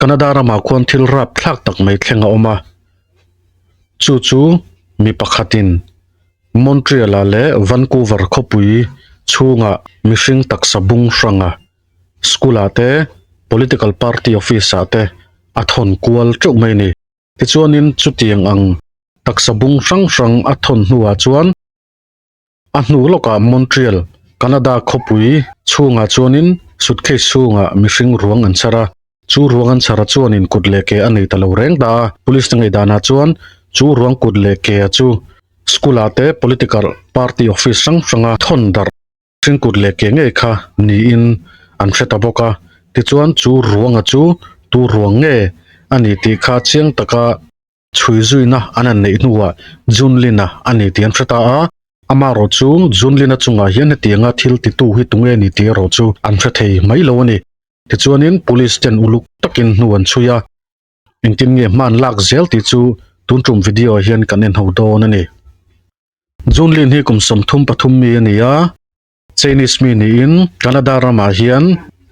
Canada ramah khuan thil rapthlak tak mai thleng a awm a, chu chu mi pakhatin Montreal ah leh Vancouver khawpui chhungah mihring taksa bung hranga school ah te political party office ah te a thawn kual teuh mai a ni. Tichuanin chutiang ang taksa bung hrang hrang a thawn hnuah chuan A hnu lawkah Montreal, Canada khawpui chhungah chuanin suitcase chhungah mihring ruang an chhar a, chu ruang an chhar a chuanin kut leh ke a nei ta lo reng ta a. Police te ngaihdanah chuan chu ruang kut leh ke a chu school ah te political party office hrang hranga thawn darh mihring kut leh ke ngei kha niin an hre ta bawk a. Tichuan chu ruanga chu tu ruang nge a ni tih kha chiang taka Chhui zuina an han neih hnuah Junlin-a a ni tih an hre ta a, amaherawh chu Junlin-a chungah hian hetianga thil titu hi tunge ni tih erawh chu an hre thei mai lo a ni. Tichuanin Police ten uluk takin hnu an chhui a, engtin nge hman lak zel tih chu tun tum video ah hian kan en ho dawn a ni. Junlin hi kum 33 mi a ni a. Chinese mi niin Canada ramah hian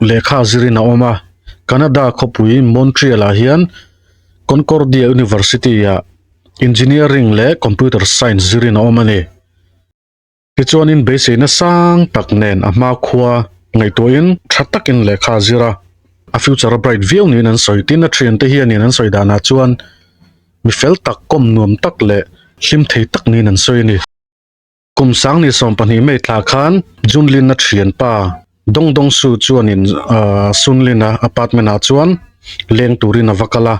lehkha zirin a awm a, Canada khawpui Montreal ah hian Concordia University ah Engineering leh Computer Science zirin a awm a ni. Tichuanin beiseina sang tak nen a hmakhua ngaihtuahin tha takin lehkha a zir a, a future a bright viau niin an sawi. Tin, a thiante hianin an sawi danah chuan mi fel tak, kawm nuam tak leh hlim thei tak niin an sawi a ni. Kum sang ni 12 May thla khan Junlin-a thianpa Dong Dong Su chuanin Sunlin-a apartment-ah chuan leng turin a va kal a,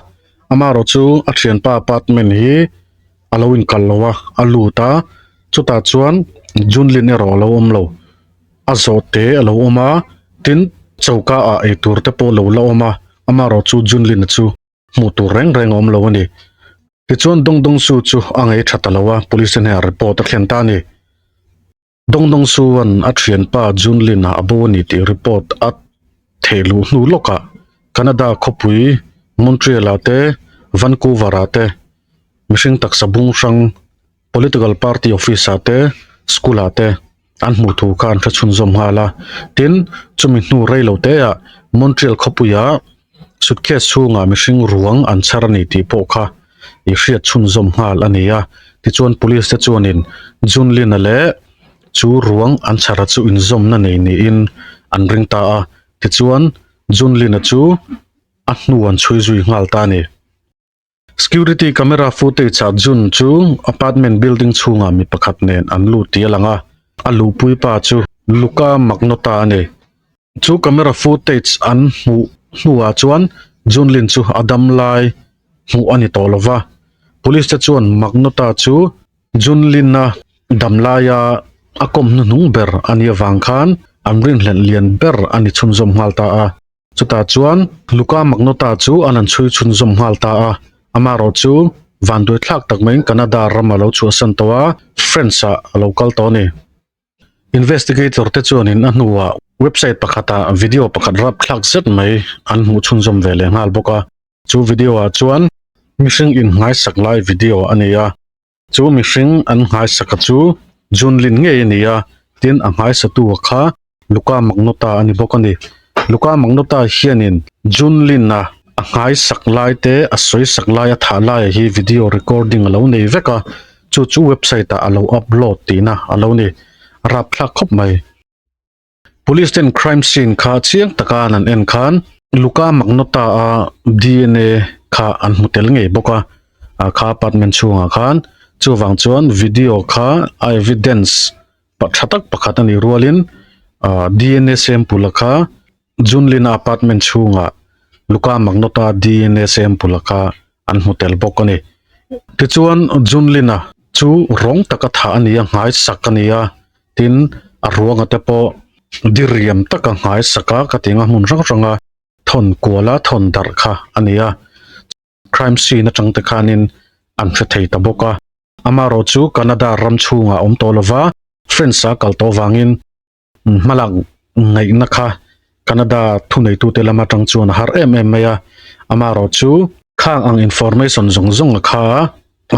amaherawh chu a thianpa apartment hi a lo inkal lo a, a lut a, chutah chuan Junlin erawh a lo awm lo, a zawh te a lo awm a, tin choka ah eitur te pawh a lo la awm a, amaherawh chu Junlin-a chu hmuh tur reng reng a awm lo a ni. Tichuan Dong Dong Su chu a ngei tha ta lo a, police te hnenah report a thlen ta a ni. Dong Dong Su-a'n a thianpa Jun Lin-a a bo a ni tih report a theh luh hnu lawkah Canada khawpui Montreal-ah te, Vancouver-ah te mihring taksa bung hrang political party office-ah te, school-ah te an hmuh thu kha an hre chhunzawm nghal a. Tin, chumi hnu rei lo te ah Montreal khawpuiah suitcase chhungah mihring ruang an chhar a ni tih pawh kha i hriat chhunzawm nghal a ni a. Tichuan police te chuanin Junlin-a leh chu ruang an chhar a chu inzawmna nei niin an ring ta a. Tichuan Junlin-a chu a hnu an chhui zui nghal ta a ni. Security camera footage ah Jun chu apartment building chhungah mi pakhat nen an lut tih a lang a, a luhpui pa chu Luca Magnotta a ni. Chu camera footage an hmuh hnuah chuan Jun Lin chu a dam lai hmuh a ni tawh lo va, police te chuan Magnotta chu Jun Lin-a dam laia a kawm hnuhnung ber a nih avang khan an rinhlelh lian ber a ni chhunzawm nghal ta a. Chutah chuan Luca Magnotta chu an han chhui chhunzawm nghal ta a, amaherawh chu vanduai thlak tak maiin Canada ram a lo chhuahsan tawh a, France ah a lo kal tawh a ni. Investigator te chuanin a hnuah website pakhatah video pakhat rapthlak zet mai an hmuh chhunzawm ve leh nghal bawk a, chu video ah chuan mihring inngaisak lai video a ni a. Chu mihring an nghaisaka chu Junlin ngei a ni a, tin a nghaisatu-a kha Luca Magnotta a ni bawk a ni. Luca Magnotta hianin Junlin-a a nghaisak lai te, a sawisak lai, a thah laia hi video recording a lo nei vek a, chu chu website-ah a lo upload tihna a lo ni. A rapthlak khawp mai. Police ten crime scene kha chiang taka an han en khan Luca Magnotta a DNA kha an hmu tel ngei bawk a, ah kha apartment chhungah khan chuvang chuan video kha a evidence tha tak pakhat a nih rualin ah DNA sample a kha Junlin a apartment chhungah Luca Magnotta DNA sample a kha an hmu tel bawk a ni. Tichuan Junlin a chu rawng taka thah a ni a, nghaisak a ni a. Tin, a ruanga te pawh diriam taka nghaisak a ka ti ang a, hmun hrang hranga thawn kual a thawn darh kha a ni a, crime scene atang te khanin an hre thei ta bawk a. Amaherawh chu Canada ram chhungah a awm tawh lova, France a kal tawh vangin hmalak ngaihna kha Canada thuneitute lam atang chuan a har em em mai a, amaherawh chu khang ang information zawng zawng kha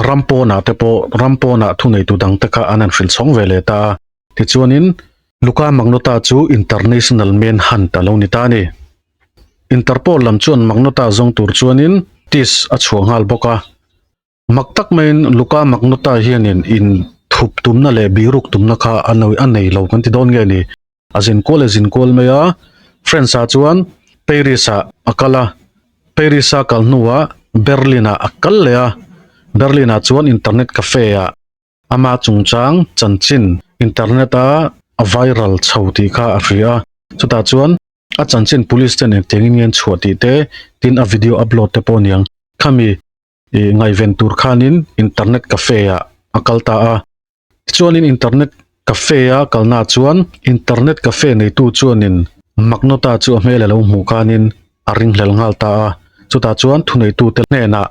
ram pawnah te pawh ram pawnah thuneitu dang te kha an han hrilh chhawng ve leh ta a, tichuanin Luca Magnotta chu international manhunt a lo ni ta a ni. Interpol lam chuan Magnotta zawng tur chuanin tis a chhuah nghal bawk a. Mak tak maiin Luca Magnotta hianin in thup tumna leh biruk tumna kha a a nei lo kan ti dawn nge ni. A zin kual leh zin kual mai a, France ah chuan Paris ah a kal a, Paris a kal hnuah Berlin ah a kal leh a, Berlin ah chuan internet cafe ah Ama chungchang chanchin internet a a viral chho tih kha a hria a, chutah chuan a chanchin police ten engtiangin nge an chhuah tih te tin a video upload te pawh aniang khami ih ngaihven tur khanin internet cafe ah a kal ta a tichuanin internet cafe a kalna ah chuan internet cafe neitu chuanin Magnota chu a hmel a lo hmuh khanin a ringhlel nghal ta a chutah chuan thuneitute hnenah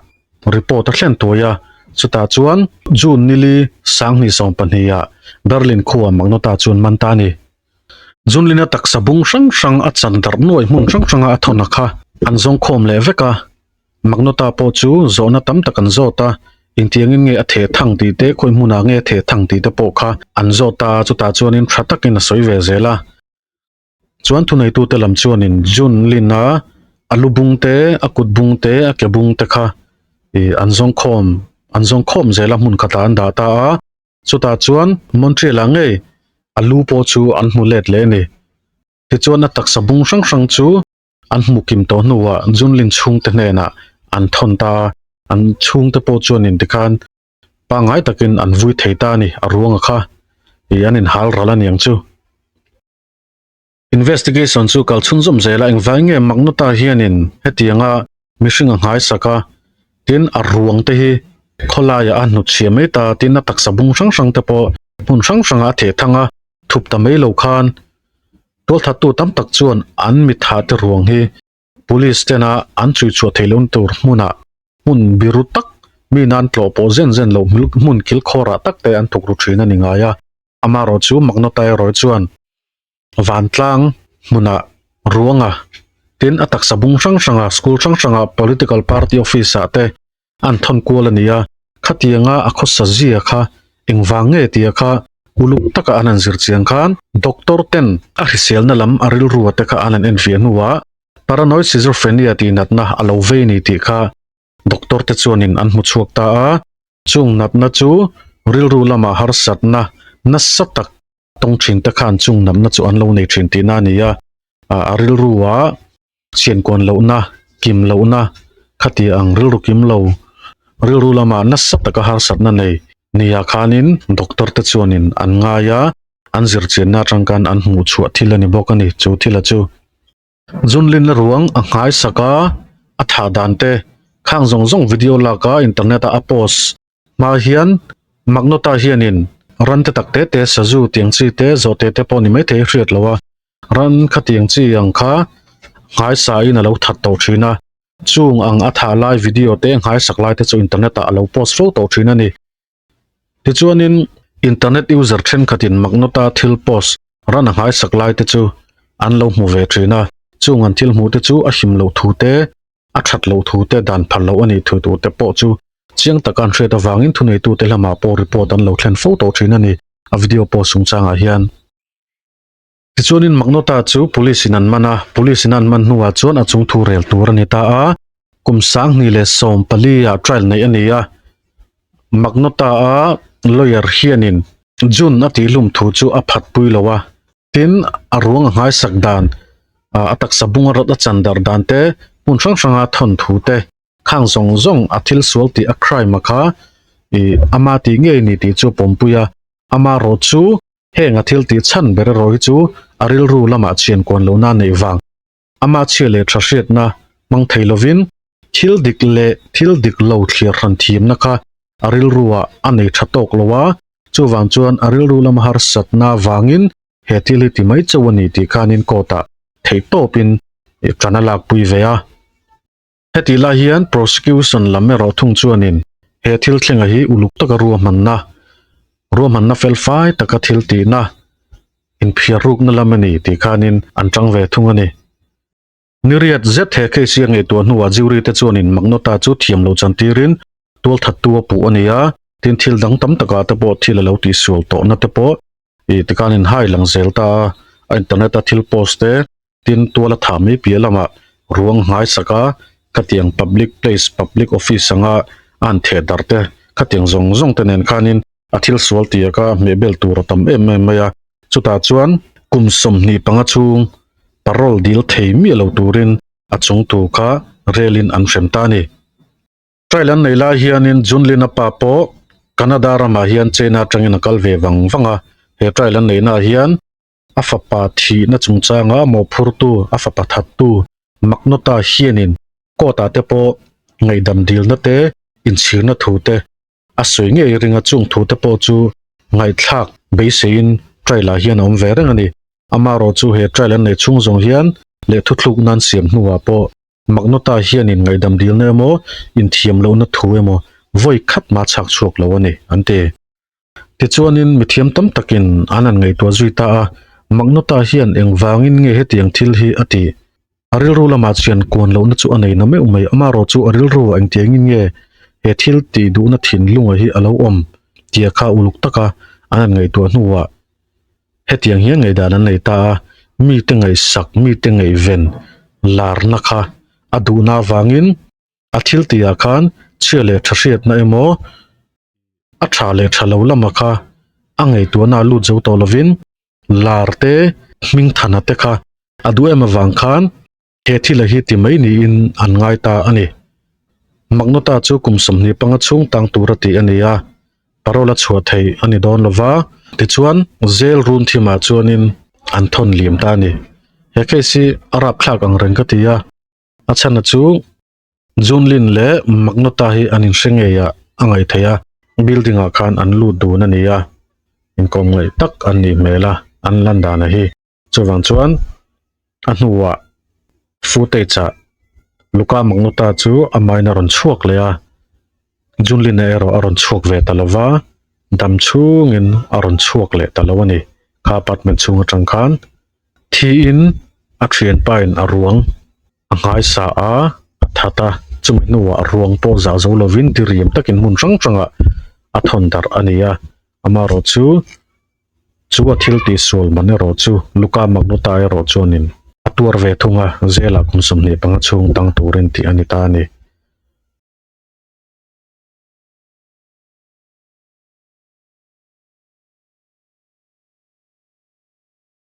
report a thlen tuai a, chutah chuan June nili sanghnih 12 ah Berlin khuaa Magnota chuan man ta a ni. June lina taksa bung hrang hrang a chan darh nuai hmun hrang hranga a thawn a kha an zawng khawm leh vek a, Magnota pawh chu zawhna tam tak an zawt a, engtiangin nge a theh thang tih te, khawi hmunah nge a theh thang tih te pawh kha an zawt a, chutah chuanin tha takin a sawi ve zel a. Chuan thuneitute lam chuanin June Lin-a a lu bung te, a kut bung te, a ke bung te kha ih an zawng khawm an zawng khawm zel a hmun khatah an dah ta a. Chutah chuan Montreal-ah ngei a lu pawh chu an hmu let leh a ni. Tichuan a taksa bung hrang hrang chu an hmu kim tawh hnuah June Lin chhungte hnenah an thawn ta a. An chhungte pawh chuanin tikhan pangngai takin an vui thei ta a ni a ruanga kha ih an inhal ral a niang chu. Investigation chu kal chhunzawm zel a, engvai nge Magnota hianin hetianga mihring a nghaisak a, tin a ruang te hi khawlaiah a hnutchhiah mai ta, tin a taksa bung hrang hrang te pawh hmun hrang hrangah a theh thang a, thup ta mai lo khan tualthattu tam tak chuan an mitha te ruang hi police tena an chhuichhuah theih lohna tur hmunah hmun biru tak mi nan tlawh pawh zen zen loh hmun kilkhawrah tak te an thukru thin a ni ngai a. Amaherawh chu Magnota erawh chuan vantlang hmunah ruanga tin a taksa bung hrang hranga school hrang hranga political party office ah te an thawn kual a ni a, khatianga a khawsa zia kha engvang nge tia kha uluk taka an han zir chiang khan doctor ten a hriselna lam a rilru te kha an han enfiah hnuah paranoid schizophrenia tih natna a lo vei ni tih kha doctor te chuanin an hmu chhuak ta a. Chung natna chu rilru lama harsatna nasa tak tawng thin te khan chung natna chu an lo nei thin tihna a ni a, a rilrua chiankuan lohna, kim lohna khati ang rilru kim lo, rilru lama nasa taka harsatna nei nia khanin doctor te chuanin an ngai a, an zirchianna atang khan an hmuh chhuah thil a ni bawk a ni chu thila chu. Zunlin la ruang a nghaisak a, a thah dan te khang zawng zawng video lak a internet a a post hma hian Magnota hianin ran te tak te te sazu tiang chi te zawh te te pawh ni maithei a hriat lo a, ran khatiang chi ang kha nghaisa in a lo that tawh thin a, chung ang a thah lai video te nghaisak lai te chu internet ah a lo post fo tawh thin a ni. Tichuanin, internet user thenkhatin Magnota thil post ran a nghaisak lai te chu an lo hmu ve thin a, chung an thil hmuh te chu a him loh thu te, a that loh thu te, dan phal loh a nih thu tur te pawh chu chiang taka an hriat avangin thuneitute lamah pawh report an lo thlen fo tawh thin a ni, a video post chungchangah hian. Tichuanin Magnota chu Police in an man a, Police in an man hnuah chuan a chung thu rel tur a ni ta a, kum 2014 ah trial neih a ni a, Magnota a lawyer hianin June a tihhlum thu chu a phat pui lo a, tin a ruang a nghaisak dan, a taksa bunga rawt a chan darh dan te, hmun hrang hranga thawn thu te, khang zawng zawng a thil sual tih a crime a kha ih ama tih ngei ni tih chu a pawmpui a, ama rawt chu Heng a thil tih chhan ber erawh hi chu a rilru lamah chian kuan lohna a neih vang. Ama chhia leh tha hriatna hmang thei lovin thil dik leh thil dik lo thlir hran thimna kha a rilruah a nei tha tawk lo a, chuvang chuan a rilru lama harsatna vangin he thil hi ti mai chauh a ni tih khanin court-ah theihtawpin tan a lakpui ve a. Hetih lai hian prosecution lam erawh thung chuanin he thil thlenga hi uluk taka ruahmanna, ruahmanna fel fai taka thil tihna, inphiar rukna lam a ni tih khanin an tang ve thung a ni. Ni riat zet he case hi a ngaihtuah hnuah jury te chuanin Magnota chu thiam lo chantirin tualthattu a puh a ni a, tin thil dang tam takah te pawh thil a lo tihsual tawhna te pawh ih tikhanin hai lang zel ta a, a internet a thil post te, Tin, tual a thah mai piah lamah Ruang nghaisak a, khatiang public place, public office anga a han theh darh te, khatiang zawng zawng te nen khanin a thil sual tih a kha hmehbel tur a tam em em mai a. Chutah chuan kum 25 chhung parole dil thei miah lo turin a chungtu kha relin an hrem ta a ni. Trial an nei lai hianin Junlin-a pa pawh Canada ramah hian China atangin a kal ve vang vang a, he trial an neihnaah hian a fapa thihna chungchanga mawhphurtu, a fapa thattu Magnota hianin court-ah te pawh ngaihdam dilna te, inchhirna thu te a sawi ngei ring a, chung thu te pawh chu ngaihthlak beiseiin trial-ah hian a awm ve reng a ni. Amaherawh chu he trial an neih chhung zawng hian leh thuthlukna an siam hnuah pawh Magnota hianin ngaihdam dilna emaw, inthiam lohna thu emaw vawi khat mah chhak chhuak lo a ni, an ti. Tichuanin mithiam tam takin an han ngaihtuah zui ta a, Magnota hian engvangin nge hetiang thil hi a tih? A rilru lamah chian kuan lohna chu a nei na meuh mai, amaherawh chu a rilru ah engtiangin nge he thil tih duhna thinlunga hi a lo awm tia kha uluk taka an han ngaihtuah hnuah Hetiang hian ngaihdan an nei ta a, mite ngaihsak, mite ngaihven larna kha a duhna avangin a thil tihah khan chhia leh tha hriatna emaw a tha leh tha lo lama kha a ngaihtuahna a lut zo tawh lovin lar te hmingthana te kha a duh em avang khan He thil a hi ti mai niin an ngai ta a ni. Magnota chu kum 25 chhung tang tura tih a ni a, parole a chhuah theih a ni dawn lo va, tichuan jail run thimah chuanin an thawn liam ta a ni. He case hi a rapthlak ang reng ka ti a, a chhana chu Junlin leh Magnota hi an inhre ngei ah a ngaih theih a, building ah khan an lut dun a ni a, inkawm ngaih tak an nih hmel a, an lan dan a hi. Chuvang chuan a hnuah footage ah Luka Magnotta chu amahin a rawn chhuak leh a, Junlin-a erawh a rawn chhuak ve ta lo va, dam chhungin a rawn chhuak leh ta lo a ni. Kha apartment chhung atang khan thiin a thianpa in a ruang a nghaisa a, a that a, chumi hnuah ruang pawh zah zo lovin diriam takin hmun hrang hrangah a thawn darh a ni a, amaherawh chu Chu a thil tihsual man erawh chu Luka Magnotta erawh chuanin a tuar ve thung a, Zela kum 25 chhung tang turin tih a ni ta a ni.